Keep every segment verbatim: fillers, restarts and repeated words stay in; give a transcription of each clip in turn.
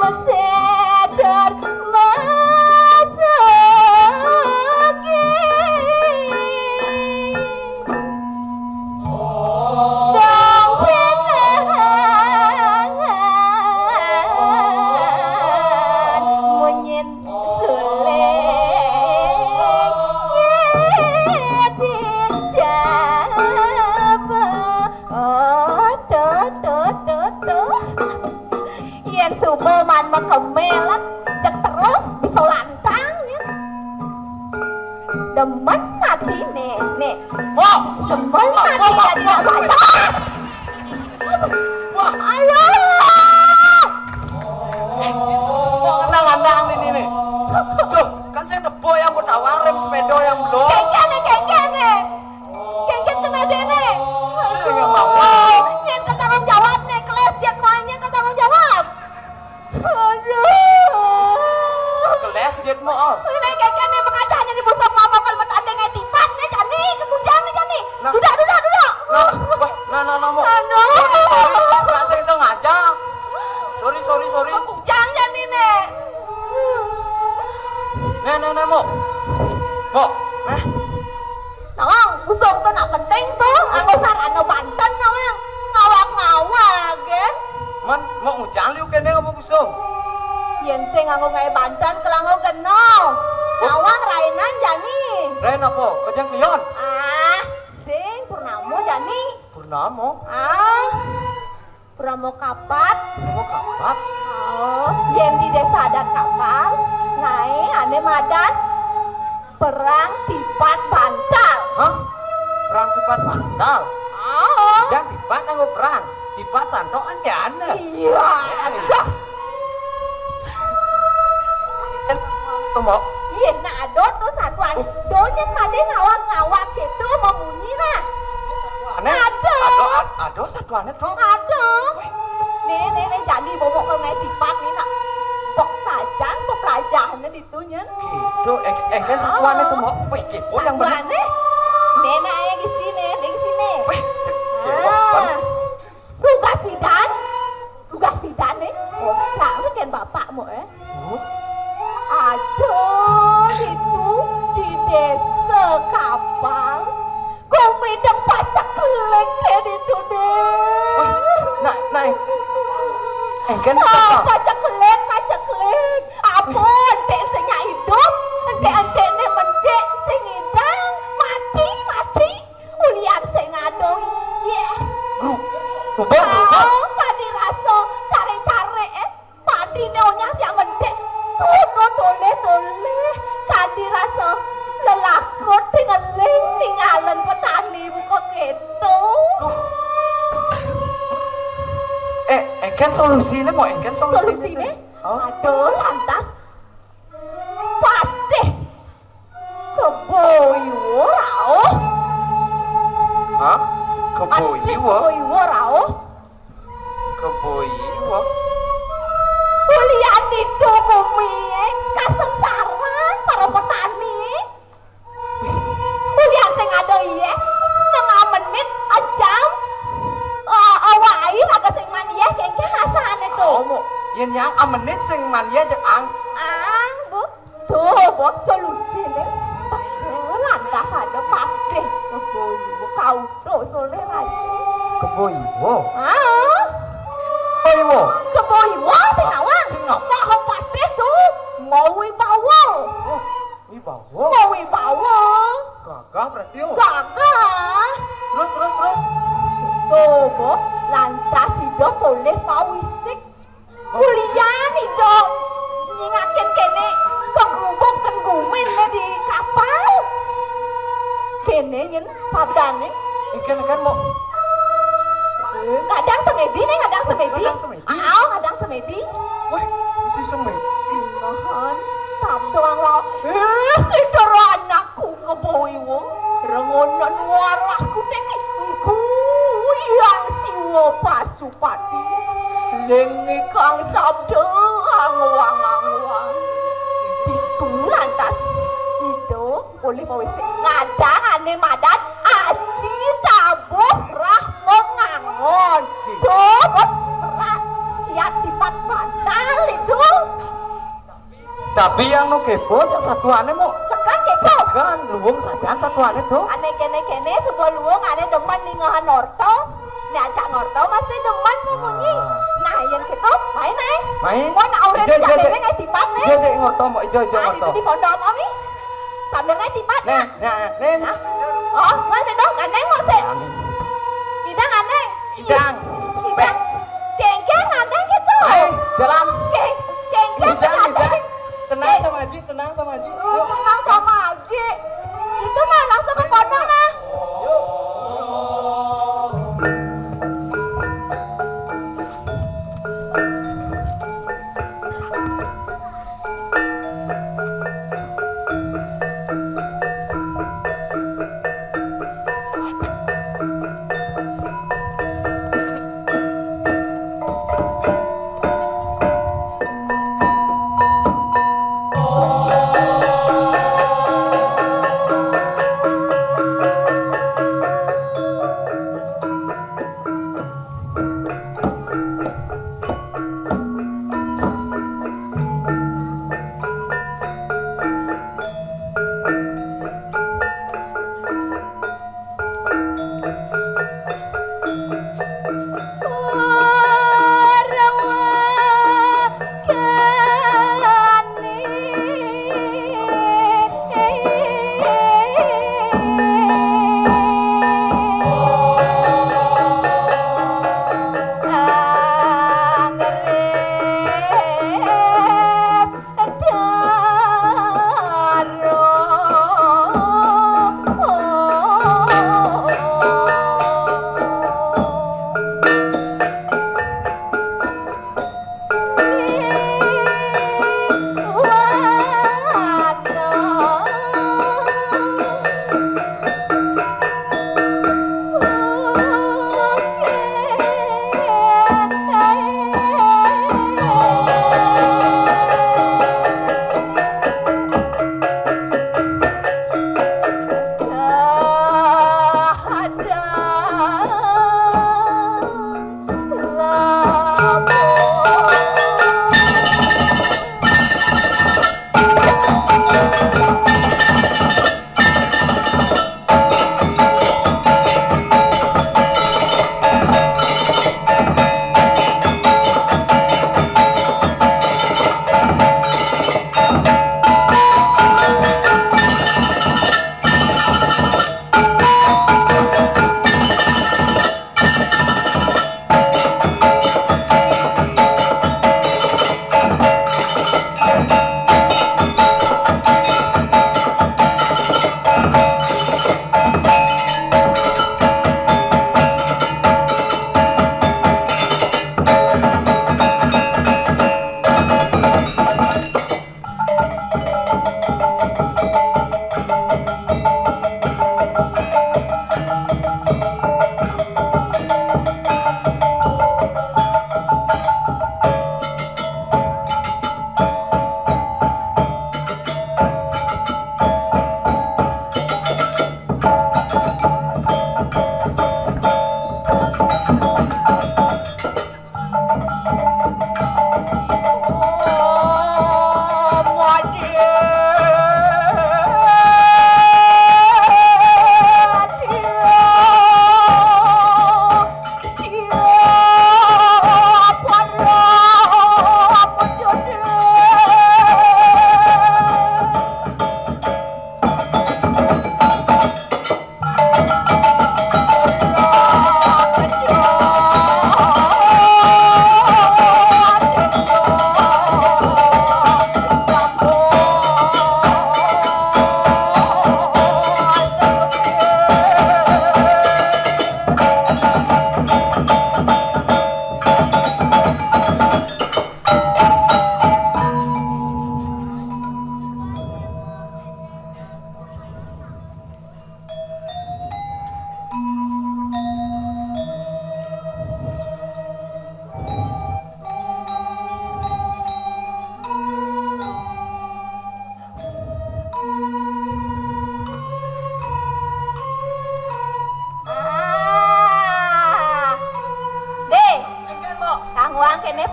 Mesedor masuki dong pinangan munyin suling nyedi jaba. Oh, tuh, tuh, tuh, tuh. Yén suba man makemelet, cek terus bisa lantang, ya. Demen mati nih, nih. Oh, demen mati oh, jadi oh, nak baca. Wah, ayo. Eh, kok ngendang-ngendang ini nih? Duh, kan saya nebuk yang mau tawar rem sepeda yang belum. Kengkene, kengkene. Kéngkén kena déné. Sing yang mau. Aduh, nyén ketanggung jawab né, keles jét moal nyén ketanggung jawab. Aduh. Keles jét moal. Lé kéngkén né makacanya di busung mama kalau metandé ngai tipat né jani, kekujang né jani. Nah. Dudak, dudak, dudak. Nah, wah, nah, nah, nah, Mok. Aduh. Sorry, sorry, nggak sengaja. Sorry, sorry, sorry. Kekujang jani né. Nah, nah, nah, Mok. Mok, nah. Nawang, busung to nak penting to, nganggo sarana banten, Nawang. Ngawag-ngawag, gén. Man, Mok ngujang liu kéné apa busung? Yén sing nganggo gaé banten, kelanggo geno. Oh. Nawang rainan jani. Rain apa? Kejang klion? Ah, sing purnama jani. Purnama? Ah. Purnama Kapat. Purnama Kapat? Oh, yén di Désa Adat Kapal, ngaé ané madan perang tipat bantal. Hah? Perang tipat bantal? Oh. Jang tipat nganggo perang. Tipat santok kan jana. Iya. Eh, dah. Tuh, Mok. Iya, nah, ada tuh satuan. Oh. Donyén madé ngawag-ngawag gitu. Planet to. Aduh. Nih, nih, nih, jadi bobok ko ngaé tipat nih, nak. Bok sajan, bok pelajahannya ditu, nyen. Gitu, éngkén satuané to, Mbok. Wih, kepo yang bener. Satuané. Nih, nak, ayo di sini, di sini. Wih, cek, cek, Ah. Tugas bidan, tugas bidan nih. Nah, lu kan bapakmu, eh. Aduh, itu di desa Kapal. Kok mideng paceklik kayak itu deh. Wah, nak, nak, éngkén Ah, paceklik, paceklik. Apa enték sing nyak idup, enték-enték né mendik sing ngidang, mati, mati. Ulian sing ngado, iyéh. Gru-, gubuk, gubuk. Kadi rasa caré-caré, eh. Padi né onyah siak mendik. Tuh, tuh, toleh, toleh. Kadi rasa lelakon tingeling ningalen petani buka kéto. Eh, éngkén solusiné, Mbok, éngkén solusiné. Solusiné? Oh. Aduh, lantas Patih Kebo Iwa rauh. Hah? Kebo Iwa? Kebo Iwa rauh. Kebo Iwa? Ulian itu bumi kasengsaran para petani. Ulian sing ada iya, tengah menit, jam, eh, awai raga sing man iya, kéngkén asané to. Oh, Mbok. Yén nyang amenit sing man iya, cek ang. Ang, Bu. Tuh, Bok, solusiné. Teka lantas ada Patih Kebo Iwa, kautuh soleh raja. Kebo Iwa? Ah. Kebo Iwa? Kebo Iwa, sing nawang. Sing nawang. Nah, Patih tuh, mau wibawa. Oh, wibawa. Mau wibawa. Gagah berarti, yo. Gagah. Terus, terus, terus. Tuh, Bok, lantas ida polih pawisik. Ulian ida nyingakin kéné kegrubuk kan gumin di Kapal. Kéné nyen sabdané. Éngkén, éngkén, Mbok. Eh, ngadang semédi né, ngadang semédi. Ngadang semédi? Ah, ngadang semédi. Wah, isi semédi. Nahan, sabda wong. Eh, kita anakku Kebo Iwa. Rengonan warahku téti. Engku Hyang Siwa Pasupati. Ling ikang sabda angwang-angwang. Ditu lantas ida polih pawisik ngadang ané madan Aji Tabuh Rahma Ngangon. Tuh, Bos, ra-, siap tipat bantal itu. Tapi yang nu kepo, cek satuané, Mbok. Sekan kepo. Sekan, luwung sajan satuané, tuh. Ané kéné-kéné, suba luwung, ané demen ningahan orto. Né ajak ngorto masih demen munyi. Ah. Nah, yén kéto, main aé. Main. Mun aurén ijo, ijo, jaléné ijo. Ngai tipat né. Ijo, ijo, ngorto, Mbok, ijo, ijo, ah, ngorto. Itu di pondok, Om, Om, ih. Sambil ngai tipat, nah, nah, nah. Nah. Oh, cuman beda, gandeng mau sih. Gandeng. Idang gandeng. Idang. Idang. Kéngkén gandeng kéto. Ayo, jalan. Kéng-, kéngkén idang, gandeng. Idang. Tenang sama Aji, tenang sama Aji. Oh, yuk. Tenang sama Aji. Itu mah langsung ke pondok, nah.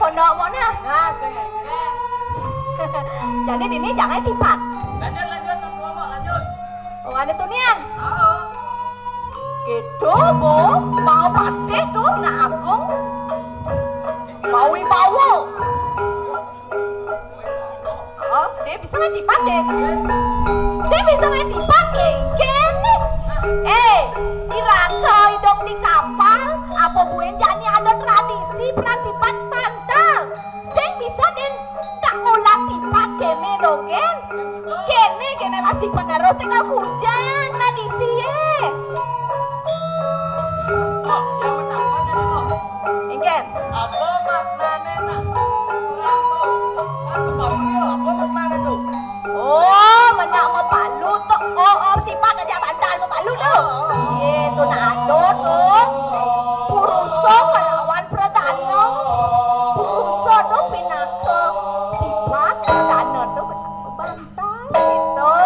Pondok mau nah. Nah, sing éngkén. Jadi dini jangan tipat. Lanjut, lanjut, satu, mau lanjut. Oh, ada tunian. Oh. Gitu, Bu. Mau patih tuh, nak agung. Mau wibawa. Oh, dia bisa nggak tipat deh. Saya bisa nggak tipat deh. Gini. Eh, iraga hidup di kapal, apa buin jani ada tradisi perang tipat pantal. Sing bisa den tak ngulang tipat kene dogen. Kene generasi penerus tinggal kujang tradisi ye. Kok yang pertama tadi kok? Ingin. Apa maknane nak perang tuh? Kan baru ya, apa maknane tuh? Oh, menak mapalu tu. Oh, oh, tipat aja bantal mapalu tu. Iya, tu nak ada tu. Purusa kelawan pradana. Purusa tu pinaka tipat, pradana tu pinaka bantal gitu.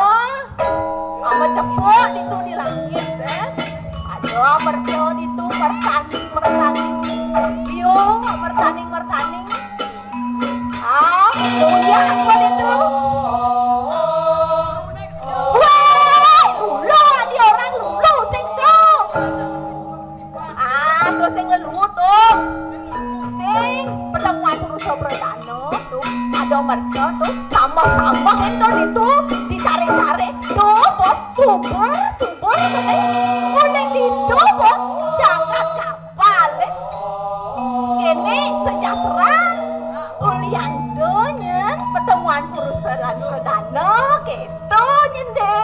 Ama cepuk ditu di langit, eh. Ada merca ditu mertanding, mertanding. Iyo, mertanding, mertanding. Ah, kuliah apa dia tu? Weh, lulu ada orang lulu sing tu. Ah, tu sing lulu tu. Sing pertemuan purusa pradana tu. Ada mereka tu sama-sama itu itu dicari-cari tu pun subur subur katanya. Oleh itu pun jangan Balik. Kene sejahtera. Kuliah donya pertemuan purusa lan pradana gitu nyende.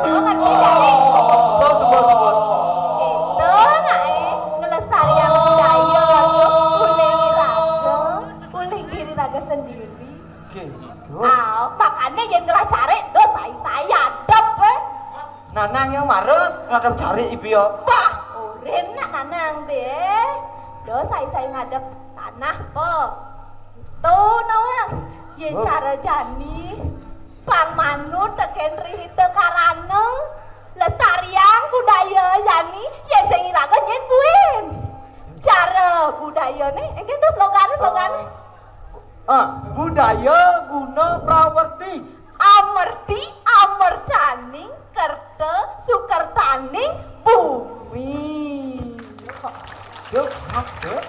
Kok ngerti gak nih? Bos, bos, bos. Itu nak eh ngelestarian budaya tuh ulih raga, ulih diri raga sendiri. Oke. Ah, makanya yang ngelah cari dos saya adep eh. Nanang yang marut ngadep cari ibi ya. Bah, urin nak nanang deh. Dos saya ngadep tanah po. Tuh nawang, yang cara jani pang manut teken rihita karana lestariang budaya jani, yang sing iraga nyen buin. Cara budaya nih, engken tuh slogannya, slogannya. Ah, budaya guna prawerti. Amerti, amertaning kerta, sukertaning bumi. Yuk, Mas, yuk.